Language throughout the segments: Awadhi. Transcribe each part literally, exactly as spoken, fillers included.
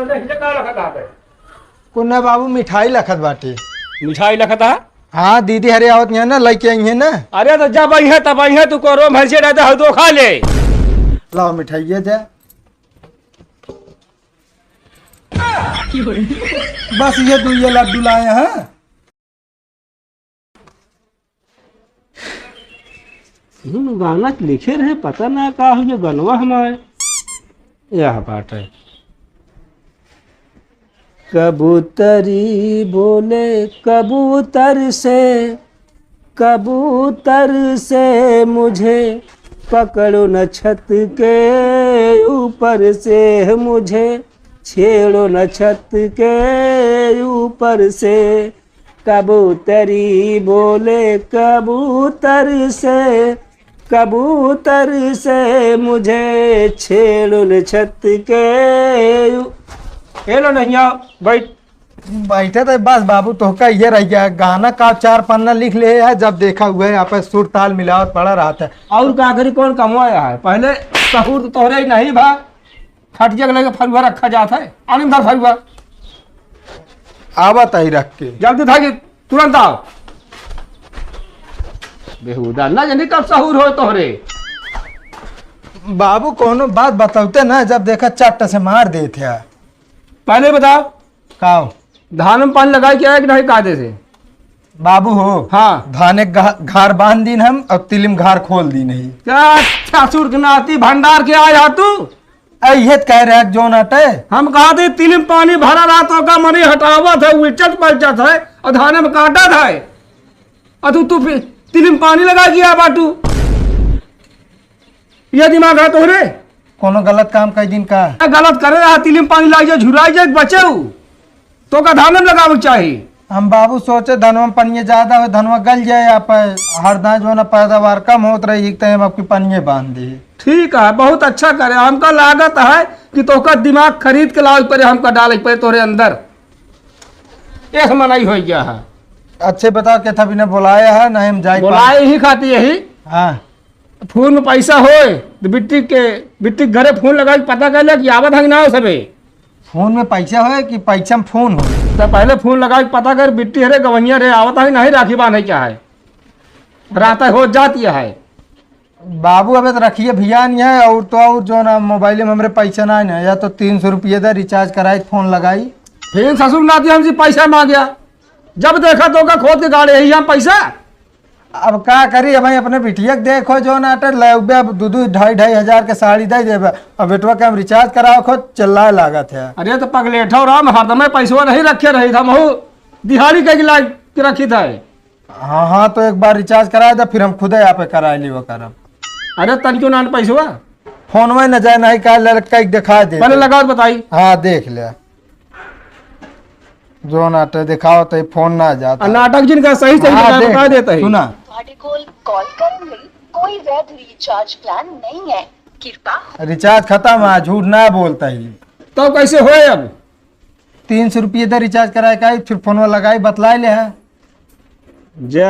नहीं, ये का लखत है? कुन्ना बाबू मिठाई लखत बाटे। मिठाई लखत है? हाँ, दीदी हरे आवत यहाँ ना, लइके आई है ना। अरे तो जब आई है तब आई है, तू को रोम भैंसे रहता है, दो खा ले। लाओ मिठाई ये दे। बस ये दो ये लड्डू लाए हैं। हम गाना लिखे रहे, पता ना का हो ये गनवा हमारे। यह बात है। कबूतरी बोले कबूतर से, कबूतर से मुझे पकड़ो न छत के ऊपर से, मुझे छेड़ो न छत के ऊपर से। कबूतरी बोले कबूतर से, कबूतर से मुझे छेड़ो न छत के ऊ-, ए लो नहीं आओ, बैठ। बैठे तो बस बाबू, तोहका ये रह गया, गाना का चार पन्ना लिख ले है, जब देखा हुआ है यहाँ पे सुर ताल मिलावत पड़ा रहता है। और का करी, कौन कमवाया है? पहले सहूर तो तोहरे ही नहीं भा, खटिया के लगे फरुआ रखा जात है, आने धर फरुआ। आवत है रख के। जल्दी था कि तुरंत आओ। बेहुदा, ना जानी कब सहूर हो तोहरे। बाबू, कोनो बात बतौते ना, जब देखा चट्ट से मार देत है। पहले बताओ। का हो? धान में पानी लगाए क्या है कि नहीं कायदे से? बाबू हो। हाँ। धाने गा-, घार बांध दीन हम और तिलिम घार खोल दीन ही। क्या ससुर के नाती भंडार के आया तू? अ, इहे त कह रहे हैं, जोन अटे। हम कहा थे, तिलिम पानी भरा रहा तो का मनी हटावत है, उलचत पलचत है, और धाने में काटत है। और तू, तू फिर तिलिम पानी लगा गया बाटू। ये दिमाग है तोहरे? कोनो गलत काम कई दिन का? ए, गलत करे रहा, तिलिम पानी लाग जाए, झुराई जाए, बचे उ। तो का धाने में लगावे के चाही? हम बाबू सोचे धनवा में पनिये ज्यादा हो, धनवा गल जाए, आप हर दाएं जो ना पैदावार कम होत रही, एक टाइम आपकी पनिये बांध दी। ठीक है, बहुत अच्छा करे। हमका लागत है कि तोहका दिमाग खरीद के लावे पड़े, हमका डाले पड़े तोहरे अंदर। एक मनाई हो गया है। अच्छे बताओ, के था बिना बुलाया है, नहीं हम जाए बोलाए ही खाती यही। हाँ। फोन में पैसा होए, तो बिट्टी के, बिट्टी के घरे फोन लगाई, पता कर ले कि आवत है कि ना हो सबे। फोन में पैसा होए कि पैसा में फोन होए? तो पहले फोन लगाई, पता कर, बिट्टी हरे गवैया रे, आवत है कि नहीं, राखी बांधे क्या है, रात हो जाती है। बाबू, अबे तो रखिए भैया नहीं है, और तो और जो ना मोबाइल में हमरे पैसा ना है ना, या तो तीन सौ रुपये दे, रिचार्ज कराई, फोन लगाई। फिर ससुर नाती हमसे पैसा मांग्या, जब देखा तो का खोद के गाड़े, यही हम पैसा। अब का करी, अब अपने बिटिया के देखो, जो नाटक लेबे, अब दू दू, ढाई ढाई हजार के साड़ी दे देबे, अब बेटवा के हम रिचार्ज कराओ, खुद चिल्लाए लागत है। अरे तो पगलेठो राम, हरदमे पैसवा नहीं रखे रही था, महू दिहाड़ी के लाग के रखी था। हाँ, हाँ, तो एक बार रिचार्ज करा दे, फिर हम खुदे यहाँ पे करा ली वो करब। अरे तन क्यों ना पैसवा? फोन में न जाए, नहीं का लड़का के दिखा दे। पहले लगाओ तो बताई। हाँ, देख ले। जो नाटक दिखाओ तो फोन ना जाता। आ, नाटक जिनका सही सही हाँ, बता, देख, बता देता है। सुना। ਤੁਹਾਡੇ ਕੋਲ ਕਾਲ ਕਰਨ ਲਈ ਕੋਈ ਵੈਧ ਰੀਚਾਰਜ ਪਲਾਨ ਨਹੀਂ ਹੈ। ਕਿਰਪਾ। रिचार्ज खत्म है, झूठ ना बोलता ही। तो कैसे होए अब? तीन सौ रुपये दे रिचार्ज कराए का, फिर फोनवा लगाई, बतलाए ले है। जा,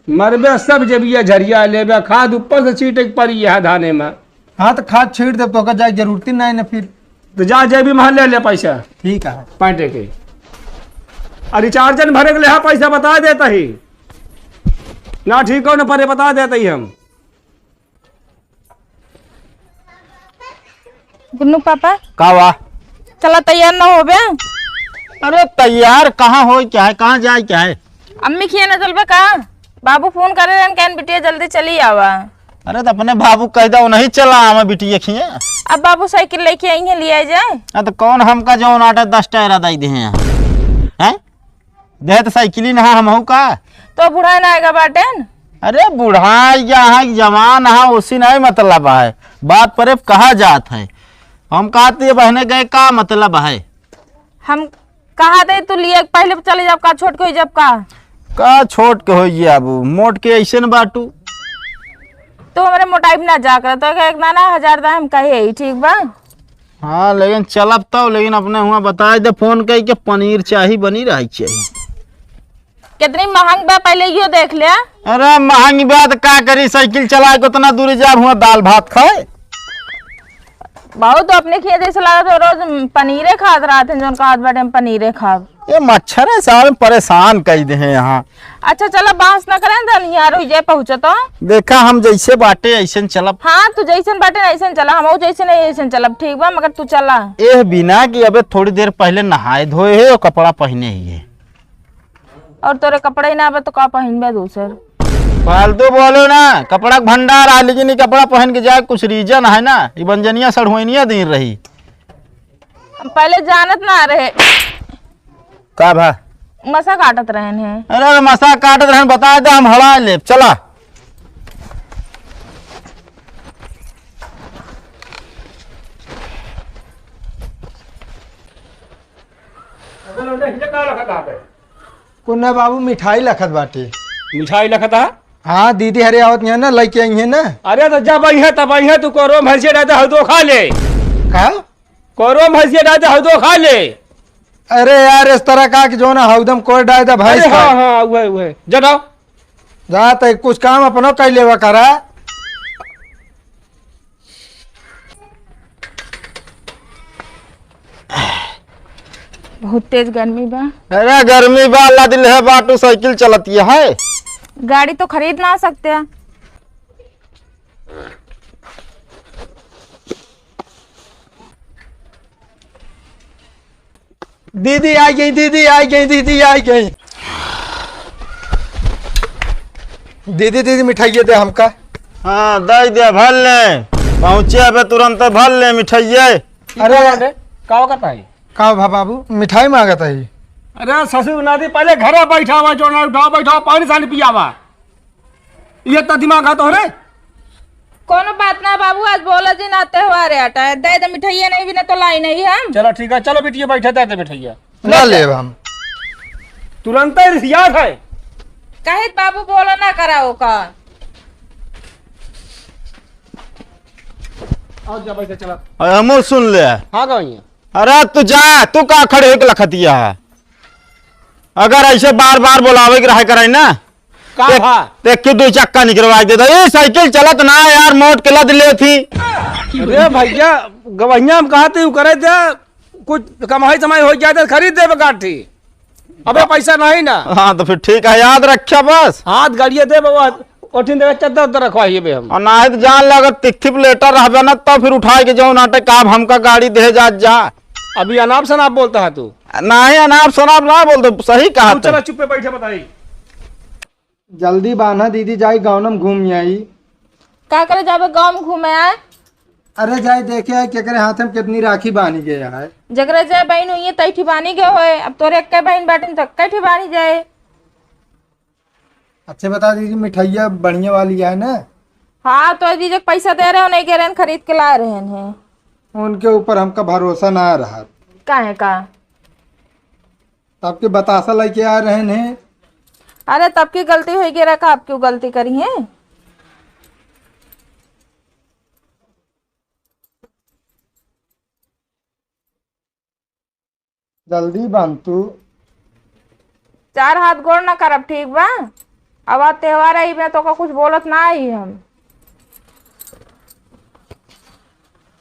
मरबे सब जबिया झरिया लेबे, खाद ऊपर से छीटे के पड़ी यह धाने में। हाँ, तो खाद छीट देब, तो ओकर जाए के जरूरत ही नहीं ना फिर। तो जा, जेबी में ले ले पैसा। ठीक है। पैंटे के। आ रिचार्जन भरे के ले, हाँ, पैसा बता देता ही। ना ठीक हो, ना परे, बता देता ही हम। गुन्नू पापा। का बा? चला तैयार ना होबे। अरे तैयार कहाँ होई क्या है, कहाँ जाए क्या है? अम्मी खिया ना चलबे का? बाबू फोन करे रहन, कहन बिटिया जल्दी चली आवा। अरे तो अपने बाबू कह दो नहीं चला आवे बिटिया खिया। अब बाबू साइकिल लेके आई है, ले आ जाए। हाँ तो कौन हमका जो आटा दस टायरा दई दे हैं? हैं? देह तो साइकिल ही ना हमहू का। तो बुढ़ा ना आएगा बाटेन? अरे बुढ़ा या है, जवान है, उसी नहीं मतलब है। बात पर अब कहा जात है। हम कहते ये बहने गए का मतलब है? हम कहा थे तू लिए पहले चले जाब का, छोट के हो जाब का? का छोट के हो गया अब, मोट के ऐसे न बाटू। तो हमारे मोटाई में ना जा कर, तो एक ना ना हजार दा हम कहे ही, ठीक बा? हाँ, लेकिन चलब तब, लेकिन अपने हुआ बताए दे फोन कई के पनीर चाही, बनी रही चाही। कितनी महंग बा, पहले यो देख ले। अरे महंग बा तो का करी, साइकिल चला के उतना दूरी जाब, हुआ दाल भात खाए। बहुत तो अपने खिया जैसे लागत हो, रोज पनीरे खात रहत हैं, जौन कहत बाटे हम पनीरे खाब। ये मच्छर है सारे परेशान कई दे हैं यहाँ। अच्छा चला, बांस न करें, धनियार हो जाए पहुँचो तो। देखा, हम जैसे बाटे ऐसे न चलब। हाँ, तू जैसन बाटे ऐसे न चला, हम जैसे नहीं ऐसे न चलब, ठीक बा, मगर तू चला। एह बिना कि अबे थोड़ी देर पहले नहाए धोए है और कपड़ा पहने ही है। और तोरे कपड़ा ही ना बा तो का पहिनबे दूसर? फालतू बोलो ना, कपड़ा के भंडार है, लेकिन ये कपड़ा पहन के जाए कुछ reason है ना, ये बंजनिया सढ़ुआइनिया दिन रही। हम पहले जानत ना रहे। का भा? मसा काटत रहन है। अरे मसा काटत रहन, बता दे, हम हड़ा लेब, चला। अबे लौंडा, हिंजा का लखत आवे? कुन्ना बाबू मिठाई लखत बाटे। मिठाई लखत आ? हाँ, दीदी हरे आवत हैं ना, लइके आई हैं ना। अरे तो जब आई है तब आई है, तू कोरो भैंसिया डाल दे, हौदो खा ले। का? कोरो भैंसिया डाल दे, हौदो खा ले। अरे यार, इस तरह का कि जो ना हौदम कोर डाल दे भैंस अरे हाँ, खाए। हाँ, उहे, उहे। जा जाओ। जा तो कुछ काम अपनो कर लेवा करा। बहुत तेज गर्मी बा। अरे गर्मी बा, अल्लाह दिल है, बाटू साइकिल चलती है। गाड़ी तो खरीद ना सकते हैं। दीदी आ गई, दीदी आ गई, दीदी आ गई। दीदी, दीदी, मिठाइये दे हमका। हाँ, दे दे, भर ले। पहुँचे अबे तुरंत, भर ले मिठाइये। अरे, अरे, का करता है? का भा बाबू, मिठाई मांगत है? अरे ससुर नाती, पहले घरे बैठावा, जो ना उठावा, बैठावा, पानी सानी पियावा। ये तो दिमाग है तोहरे? कोनो बात ना बाबू, आज बोला जी ना, त्योहार है, आटा है, दे दे मिठाइया, नहीं बिना तो लाई नहीं हम। चलो ठीक है, चलो बिटिया बैठे, दे दे मिठाइया। ना लेब हम। तुरंत ही रिसियात है। कहे बाबू बोला ना कराओ का। आओ जा बैठे, चला। अरे हमहू सुन ले। हाँ गवैया। अरे तू जा, तू का खड़े होके लखतिया है? अगर ऐसे बार बार बोलावे के रहे करे ना, का ते, भा? ते के दो चक्का निकलवा के दे दो। ए, साइकिल चलत ना यार, मोट के लद ले थी। अरे भैया, गवैया हम कहा थे, करे थे, कुछ कमाई समाई हो जाए तो खरीद देबे गाठी। अबे पैसा नहीं ना। हाँ, तो फिर ठीक है, याद रखा बस। हाथ गाड़िए देबे, वो ओठिन देबे, चद्दर उद्दर रखवाइए बे हम। और ना है तो जान ले, अगर तिखिप लेटर रहबे ना, तो फिर उठाए के जाओ नाटक, आप हमका गाड़ी दे जा, जा। अभी अनाप शनाप बोलता है तू। नहीं, अनाप शनाप ना बोलते, सही कहा तू। चला चुप्पे बैठे बताई। जल्दी बान्हा दीदी, जाई गाँव में घूम आई। का करे जाबे गाँव में घूमे आए? अरे जाई देखे आए केकरे हाथ में कितनी राखी बानी गया है। जकरे जे बहन हुई है तैठी बानी गए होए, अब तोरे एक्के बहन बाटिन तो एक्के ठी बानी जाए। अच्छे बता दीदी, मिठाइया बढ़िया वाली है ना? हाँ, तो दीदी पैसा दे रहे हो, नहीं कह रहे हैं, खरीद के ला रहे हैं। उनके ऊपर हमका भरोसा ना रहा। काहे का? तब के बतासा लेके आ रहे हैं। अरे तब की गलती होई के रखा, अब क्यों गलती करी है? जल्दी बांध तू। चार हाथ गोड़ ना करब, ठीक बा? अब आज त्योहार आई बा, तोका कुछ बोलत ना आई हम।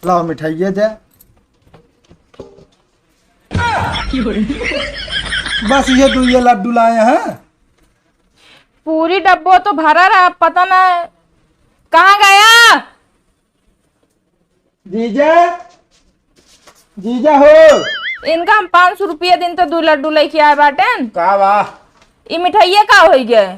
लाओ मिठाइया जा। बस ये दो ये लड्डू लाए हैं। पूरी डब्बो तो भरा रहा, पता ना कहाँ गया। जीजा, जीजा हो। इनका हम पाँच सौ रुपया दिन तो दो लड्डू लेके आए बाटेन। का बा? ई मिठाइये का होई गए?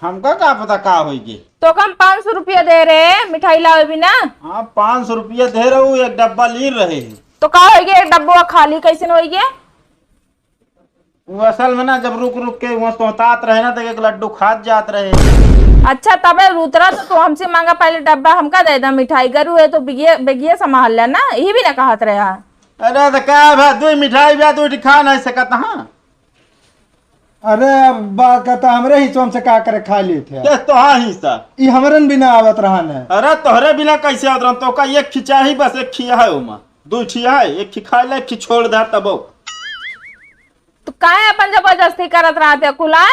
हमका का पता का होई गए? तो हम पाँच सौ रुपया दे रहे मिठाई लावे बिना। हाँ, पाँच सौ रुपया दे रहे, एक डब्बा ली रहे। तो का होई गए? एक डब्बा खाली कैसे होई गए? वो असल में ना, जब रुक रुक के वहाँ तोहतात रहे ना, तो एक लड्डू खात जात रहे। अच्छा, तबे उतरा तो तू हमसे मांगा, पहले डब्बा हमका दे दा मिठाई। गरू है तो बिगिया, बिगिया संभाल ले ना, यही भी ना कहत रहे। अरे तो का भा, दो मिठाई बा, दो खा नहीं सकत, हाँ। अरे अब बा, कहता हमरे हिस्सों से का करे खा लेते हैं। ये तो हाँ हिस्सा। ई हमरन बिना आवत रहा न। अरे तोहरे बिना कैसे आवत रहा? तो का एक खी चाही, बस एक खी है ओमा। दो खी है, एक खी खा ले, एक खी छोड़ दे तबो। तो काहे अपन जबरदस्ती करत रहते कुला?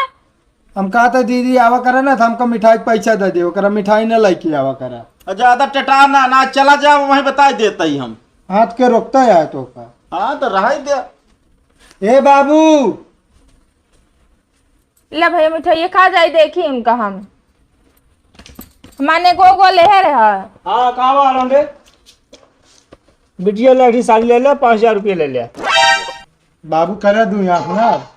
हम कहते दीदी आवा करे ना, तो हमका मिठाई के पैसा दे दे, ओकरा मिठाई न लेके आवा करा। ज्यादा टटा ना, ना, चला जा, वहीं बताइ देत ही हम। हाथ के रोकता है तो का? हाँ, तो रहाई दे। ए बाबू, ले भैया, मिठाई खा जाई, देखी उनका हम। माने गो गो लेहे रहा। हाँ, का बा आनंद? बिटिया लाठी साड़ी ले ले, पाँच हजार रुपया ले ले। बाबू, करे दूँ यहाँ ना।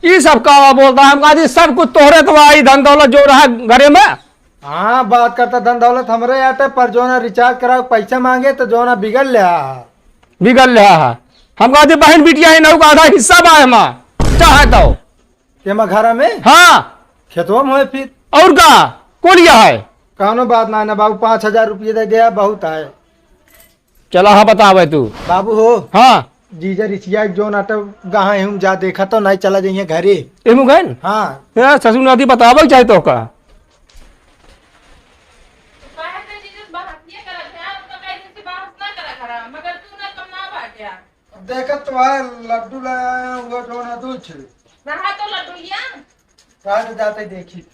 ई सब का बा बोलता? हम कहा जी, सब कुछ तोहरे तो आई, धन दौलत जो रहा घरे में। हाँ, बात करता, धन दौलत हमरे आटे, पर जो ना रिचार्ज कराओ, पैसा मांगे तो जो ना बिगड़ ले हा। बिगड़ ले हा। हम कहा जी, बहन बिटिया है, नऊ का आधा हिस्सा बा एमा, चाहे तो। एमा घरा में? हाँ। खेतवा में होए फिर। और का? कोलिया है? कौनो बात ना, ना बाबू, पाँच हजार रुपये दे दिया, बहुत है। चला, हाँ, बतावे तू। बाबू हो। हाँ। जीजा रिचिया के जोन आटा गहा हूँ, जा देखा तो नहीं, चला जाइए घरे। एमू गए न? हाँ। यार, ससुर नाती बतावे चाहे तो का? काहे से जीजा बहस ये करत है? आप तो कई दिन से बहस ना करा करा, मगर तू ना कम ना बाटे। अब देखत तो है, लड्डू ले आया हुआ, जोन है दूध। रहा तो लड्डू लिया। कहा तो जाते देखी।